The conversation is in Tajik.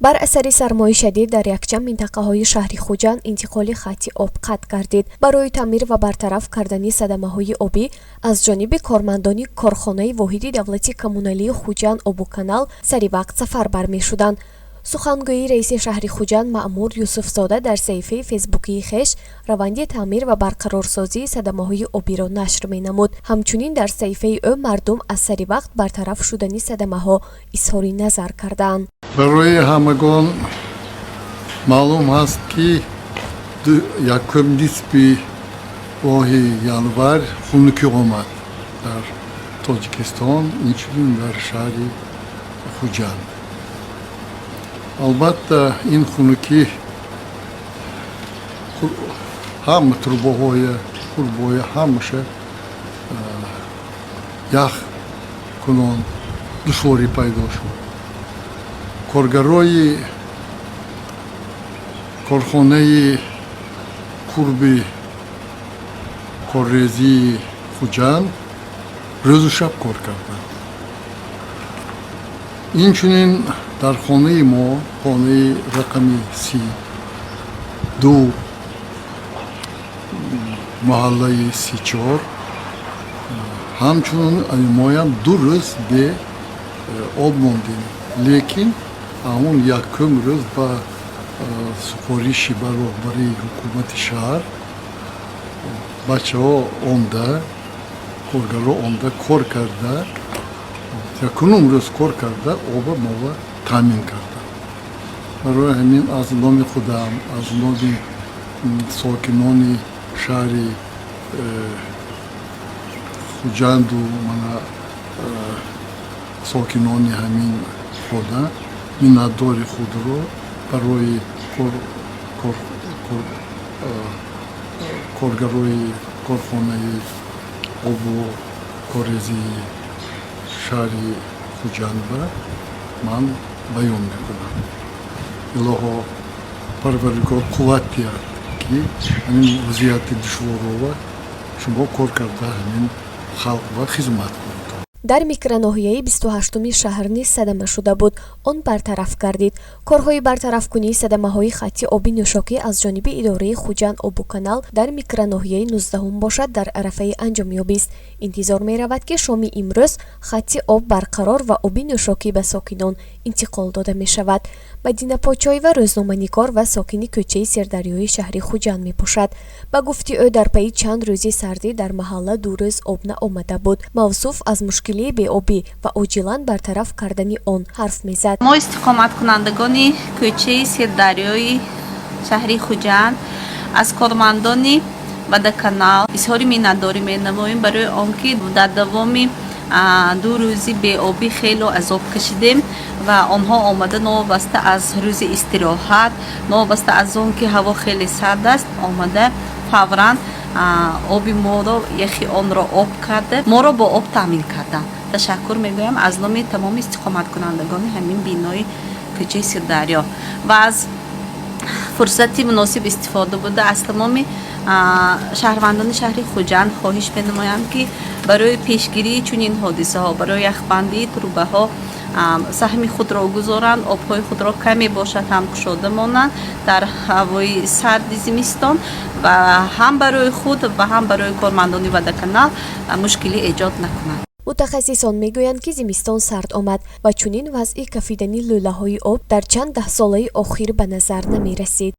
Бар асари сармои шадид дар якчанд минтақаҳои шаҳри Хуҷанд интиқоли хатти об қатъ гардид. Барои таъмир ва бартараф кардани садамаҳои обӣ аз ҷониби кормандони корхонаи воҳиди давлати коммуналии Хуҷанд Обоканал сари вақт сафарбар мешуданд. Сухангӯи раиси шаҳри Хуҷанд Маъмур Юсуфзода дар саҳифаи фейсбукии хеш раванди таъмир ва барқарорсозии садамаҳои обиро нашр менамуд. Ҳамчунин дар саҳифаи ӯ мардум аз сари вақт бартараф шудани садамаҳо изҳори назар карданд. Барои ҳамагон маълум ҳаст, ки якум нисфи моҳи январ хунукӣ омад дар Тоҷикистон, инчунин дар шаҳри Хуҷанд. Албатта, ин хунукӣ ҳама трубаҳоя, хурбоя ҳамаша ях кунон душворӣ пайдо шуд. Коргарои корхонаи қурби коррезии Хуҷанд рӯзу шаб кор карданд. Инчунин дар хонаи мо, хонаи рақами 32, маҳаллаи 34, ҳамчунин моям 2 рӯз бе об мондем. Лекин ҳамун якум рӯз ба супориши ба роҳбарии ҳукумати шаҳр бачаҳо омда, коргаро омда, кор карда, якунум рӯз кор карда, оба мова таъмин карданд. Барои ҳамин аз номи худам, аз номи сокинони шаҳри Хуҷанду мана сокинони ҳамин хона миннатдори худро барои коргарои корхонаи обу коррезии шаҳри Хуҷандба ман баён мекунам. Илоҳо, Парвардигор қувват диҳад, ки ҳамин вазъияти душворова шумо кор карда, ҳамин халқ ба хизмат кунед. Дар микроноҳияи 28-уми шаҳр низ садама шуда буд, он бартараф гардид. Корҳои бартарафкунии садамаҳои хатти оби нӯшокӣ аз ҷониби идораи Хуҷанд Обоканал дар микроноҳияи 19-ум бошад, дар арафаи анҷомёбист. Интизор меравад, ки шоми имрӯз хатти об барқарор ва оби нӯшокӣ ба сокинон интиқол дода мешавад. Мадина Почоева рӯзноманигор ва сокини кӯчаи Сердарёи шаҳри Хуҷанд мебошад. Ба гуфти ӯ, дар пайи чанд рӯзи сардӣ дар маҳалла 2 рӯз об наомада буд. Мавсуф аз мушкилии беобӣ ва оҷилан бартараф кардани он ҳарф мезад. Мо, истиқоматкунандагони кӯчаи Сердарёи шаҳри Хуҷанд, аз кормандони Водоканал изҳори миннатдорӣ менамоем барои он ки дар давоми 2 рӯзи беобӣ хело азоб кашидем ва онҳо омада, новобаста аз рӯзи истироҳат, новобаста аз он ки ҳаво хеле сард аст, омада, фавран оби моро, яхи онро об карда, моро бо об таъмин карданд. Ташаккур мегӯям аз номи тамоми истиқоматкунандагони ҳамин бинои кӯчаи Сирдарё ва аз фурсати муносиб истифода буда, аз тамоми шаҳрвандони шаҳри Хуҷанд хоҳиш менамоям, ки барои пешгирии чунин ҳодисаҳо, барои яхбандии трубаҳо саҳми худро гузоранд, обҳои худро каме бошад ҳам кушода монанд дар ҳавои сарди зимистон ва ҳам барои худ ва ҳам барои кормандони Водоканал мушкилӣ эҷод накунанд. Мутахассисон мегӯянд, ки зимистон сард омад ва чунин вазъи кафидани лӯлаҳои об дар чанд даҳсолаи охир ба назар намерасид.